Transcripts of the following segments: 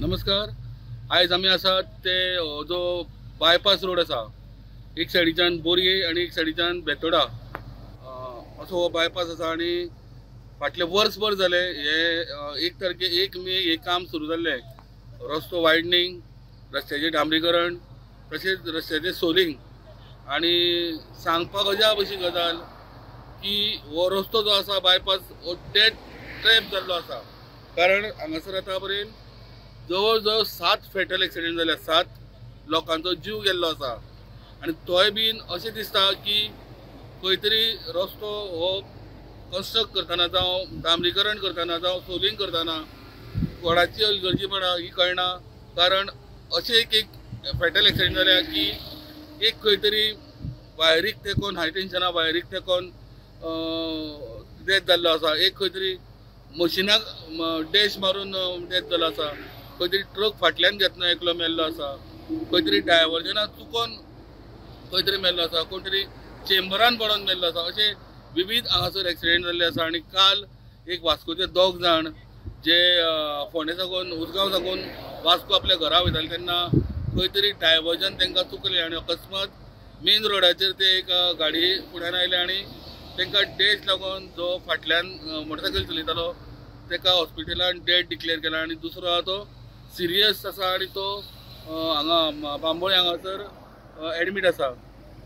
नमस्कार। आयज आमी आसात ते जो बायपास रोड आसा, एक सायडीच्यान बोरये आनी एक सायडीच्यान बेतोडा असो हो बायपास आसा। आनी फाटले वर्सभर जाले हे 1 तारखे 1 मे हे काम सुरू जाल्लें। रस्तो वायडनींग, रस्त्याचें डांबरीकरण, तशेंच रस्त्याचें सोलिंग। आनी सांगपाक अजाप अशी गजाल की हो रस्तो जो आसा बायपास हो डेड ट्रॅप जाल्लो आसा, कारण हांगासर आतां पर्यंत जवळ जवळ 7 फेटल एक्सिडेंट जाल्या, 7 लोकांचो जीव गेल्लो आसा। आनी तोय बीन अशें दिसता की खंय तरी रस्तो हो कन्स्ट्रक्ट करतना जावं डांबरीकरण करतना जावं सोलिंग करतना कोणाची गरजेपणा ही कळना, कारण अशें एक एक फेटल एक्सिडेंट जाल्या की एक खंय तरी वायरीक तेकोन, हाय टेन्शना वायरीक तेकोन डेथ जाल्लो आसा, एक खंय तरी मशिनाक डॅश मारून डेथ जाल्लो आसा, खंय तरी ट्रक फाटल्यान घेतना एकलो मेल्लो आसा, खंय तरी डायवर्जनाक चुकोन खंय तरी मेल्लो आसा, कोण तरी चेंबरान पडोन मेल्लो आसा। अशे विविध हांगासर एक्सिडेंट जाल्ले आसा। आनी काल एक वास्कोचे 2 जाण जे फोंडे साकून उसगांव साकून वास्को आपल्या घरा वयताले तेन्ना खंय तरी डायवर्जन तांकां चुकलें आनी अकस्मात मेन रोडाचेर ते एक गाडी फुड्यान आयले आनी तांकां डॅश लागून जो फाटल्यान मोटरसायकल चलयतालो ताका हॉस्पिटलान डेड डिक्लेअर केला आनी दुसरो आहा तो सिरियस आसा आनी तो हांगा बांबोळे हांगासर एडमीट आसा।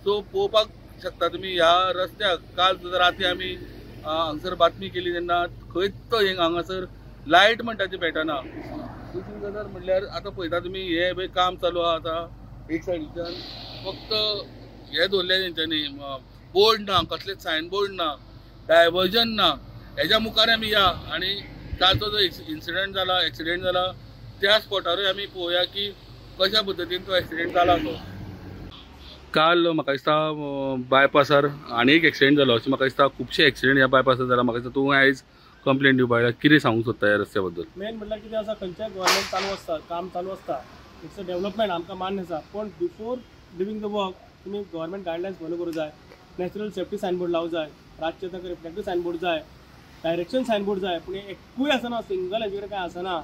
सो पळोवपाक शकता तुमी ह्या रस्त्याक काल सुद्दां राती आमी हांगासर बातमी केली तेन्ना खंयच तो हांगासर लायट म्हणटा ती पेटना। दुसरी गजाल म्हणल्यार आतां पळयता तुमी हें पळय काम चालू आहा आतां, एक सायडीच्यान फक्त हे दवरले तेंच्यांनी, बोर्ड ना, कसलेच सायन बोर्ड ना, डायवर्जन ना। हेज्या मुखार आमी या आनी ताचो जो इन्सिडंट जाला, एक्सिडेंट जाला त्या स्पॉटारूय आमी पळोवया की कशा पद्दतीन तो एक्सिडेंट जाला तो। काल म्हाका दिसता बायपासार आनी एक एक्सिडेंट जालो अशें म्हाका दिसता। खुबशे एक्सिडेंट ह्या बायपासार जाला। म्हाका दिसता तूं आयज कंप्लेन दिवपाक आयला, कितें सांगूंक सोदता ह्या रस्त्या बद्दल? मेन म्हटल्यार कितें आसा, खंयच्याय गव्हर्मेंट चालू आसता, काम चालू आसता, it's a development आमकां मान्य आसा, पूण बिफोर डुईंग the work तुमी गव्हर्मेंट गायडलायन्स फॉलो करूं जाय। नॅचरल सेफ्टी सायनबोर्ड लावूं जाय, रातचें तांकां रिफ्लेक्टिव सायनबोर्ड जाय, डायरेक्शन सायनबोर्ड जाय, पूण एकूय आसना, सिंगल हेजे कडेन कांय आसना।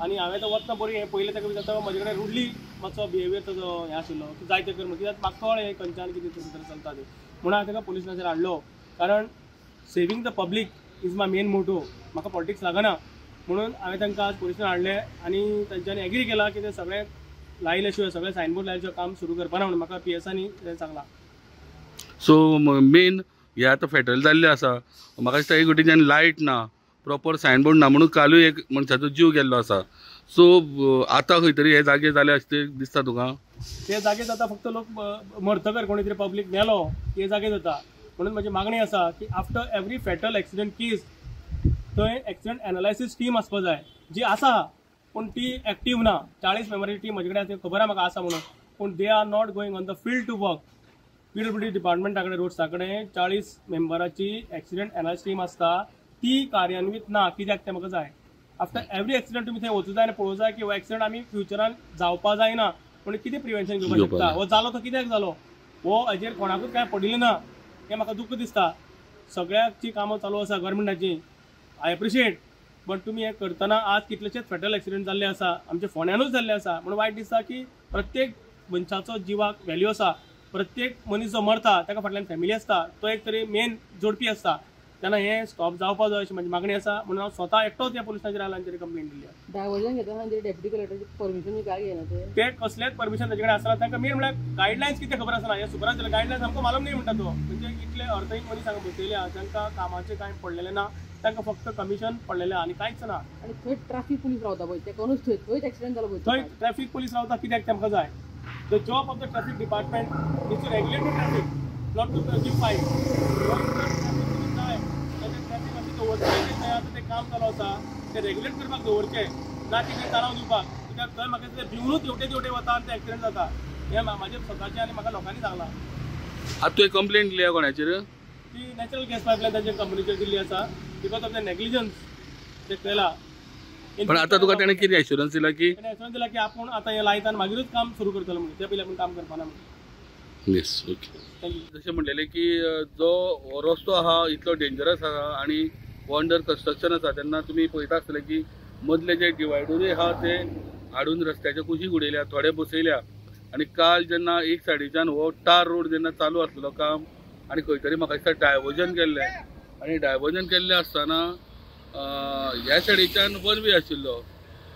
आनी हांवें तो वतना बरी हें पयलें ताका विचारता, म्हजे कडेन रुडली मातसो बिहेवियर ताजो हें आशिल्लो की जाय तें कर म्हणून, कित्याक म्हाका कळ्ळें खंयच्यान कितें तरें चलता तें, म्हणून हांवें ताका पुलीस स्टेशनाचेर हाडलो। कारण saving the public is my main motto, म्हाका पॉलिटिक्स लागना म्हणून हांवें तांकां आज पुलीस स्टेशनार हाडलें आनी तांच्यांनी एग्री केला की ते सगळें लायले शिवाय, सगळें सायनबोर्ड लायले शिवाय काम सुरू करपाना म्हणून म्हाका पी एसांनी सांगलां। सो मेन हे आतां फेटल जाल्लें आसा, म्हाका दिसता एक वटेच्यान लायट ना, प्रॉपर सायनबोर्ड ना म्हणून कालूय एक मनशाचो जीव गेल्लो आसा। सो आतां खंय तरी हे जागे जाले अशें दिसता तुका? ते जागे जाता, फक्त लोक मरतकर कोणी तरी पब्लीक मेलो ते जागे जाता। म्हणून म्हजी मागणी आसा की after every fatal accident case थंय एक्सिडेंट एनालायसीस टीम आसपा जाय, जी आसा पूण ती एक्टीव ना। 40 मेंबराची टीम म्हजे कडेन खबर आसा म्हाका आसा म्हणून, पूण they are not going on the field to work. PWD डिपार्टमेंटा कडेन, रोड्सा कडेन 40 मेंबराची एक्सिडेंट एनालिसीस टीम आसता, ती कार्यान्वीत ना कित्याक तें म्हाका जाय। आफ्टर एवरी एक्सिडेंट तुमी थंय वचूं जाय आनी पळोवं जाय की हो एक्सिडेंट आमी फ्युचरान जावपा जायना पूण कितें प्रिवेन्शन घेवपाक शकता, हो जालो तो कित्याक जालो, हो हेजेर कोणाकूच कांय पडिल्लें ना, हें म्हाका दुख्ख दिसता। सगळ्याची कामां चालू आसा गव्हर्मेंटाची, I appreciate, but तुमी हें करतना आज कितलेशेच फेटल एक्सिडेंट जाल्ले आसा, आमच्या फोंड्यानूच जाल्ले आसा, म्हणून वायट दिसता की प्रत्येक मनशाचो जिवाक व्हॅल्यू आसा, प्रत्येक मनीस जो मरता ताका फाटल्यान फॅमिली आसता, तो एक तरी मेन जोडपी आसता, तेन्ना हें स्टॉप जावपा जाय अशी म्हजी मागणी आसा। म्हणून हांव स्वता एकटोच ह्या पुलिसांचेर आयला आनी कंप्लेन दिली। डायवर्जन घेतना डेप्युटी कलेक्टराची परमिशन काय घेना ते कसलेच परमिशन ताजे कडेन आसना। तांकां मेन म्हळ्यार गायडलायन्स कितें खबर आसना, हें सुपराज जाल्यार गायडलायन्स आमकां मालूम न्ही म्हणटा तो, म्हणजे इतले अर्थहीन मनीस हांगा बसयले आहा जांकां कामाचें कांय पडलेलें ना, तांकां फक्त कमिशन पडलेलें आनी कांयच ना। आनी थंय ट्राफीक पुलीस रावता पळय, ते कोणूच थंय थंयच एक्सिडेंट जालो पळय, थंय ट्रॅफीक पुलीस रावता कित्याक तेमकां जाय। The job of the traffic department is to regulate the traffic, not to give fine. जाय ट्रॅफिक अशें दवरचें, थंय आतां तें काम चालू आसा तें रेगुलेट करपाक दवरचें ना कितें ताणाव दिवपाक, कित्याक थंय म्हाका दिसता भिवनूच हेवटे तेवटे वता आनी ते एक्सिडेंट जाता, हें म्हाजें स्वताचें आनी म्हाका लोकांनी सांगलां। आतां तुवें कंप्लेन दिली आहा कोणाचेर? ती नॅचरल गॅस पायपलायन तांच्या कंपनीचेर दिल्ली आसा, because of the negligence ते केला। पण आतां तुका ताणें कितें एश्युरन्स दिला की? ताणें एश्युरन्स दिला की आपूण आतां हें लायता आनी मागीरूच काम सुरू करतलो म्हणून, ते पयलीं आपूण काम करपाना म्हणून। येस, ओके। जशें म्हणलेलें की जो रस्तो आहा इतलो डेंजरस आहा आनी अंडर कन्स्ट्रक्शन आसा, तेन्ना तुमी पळयता आसतले की मदले जे डिवायडरूय आहा ते हाडून रस्त्याच्या कुशीक उडयल्या, थोडे बसयल्या. आनी काल जेन्ना एक सायडीच्यान हो टार रोड जेन्ना चालू आसलेलो काम आनी खंय तरी म्हाका दिसता डायवर्जन केल्लें आनी डायवर्जन केल्लें आसतना ह्या सायडीच्यान वन वे आशिल्लो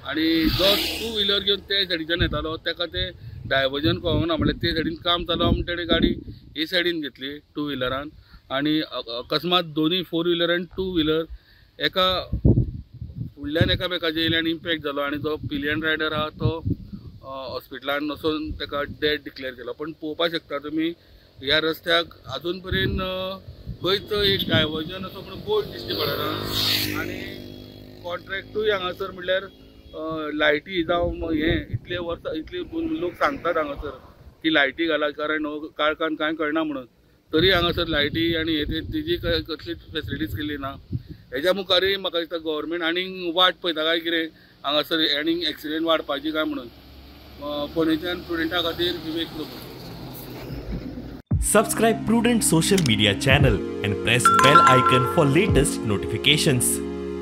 आनी जो टू व्हिलर घेवन ते सायडीच्यान येतालो ताका ते डायवर्जन कळोंक ना, म्हणल्यार ते सायडीन काम चालू आहा म्हण तेणें गाडी हे सायडीन घेतली टू व्हिलरान आनी अकस्मात दोनूय फोर व्हिलर आनी टू व्हिलर एका फुडल्यान एकामेकाचे येयले आनी इम्पॅक्ट जालो आनी जो पिलियन रायडर आहा तो हॉस्पिटलान वचून ताका डेड डिक्लेअर केलो. पण पळोवपाक शकता तुमी ह्या रस्त्याक आजून पर्यंत खंयच एक डायवर्जन असो म्हणून बोर्ड दिश्टी पडना आनी कॉन्ट्रॅक्टूय हांगासर म्हणल्यार लायटी जावं हें इतले वर्सां इतले लोक सांगतात हांगासर की लायटी घाला कारण हो काळखान कांय कळना म्हणून, तरी हांगासर लायटी आनी हे तेजी कसलीच फेसिलिटीज केली ना. हेज्या मुखारूय म्हाका दिसता गव्हर्मेंट आनीक वाट पळयता काय कितें हांगासर आनीक एक्सिडेंट वाडपाची काय म्हणून. फोंडेच्यान प्रुडंटा खातीर Vivek Prabhu. Subscribe Prudent social media channel and press bell icon for latest notifications.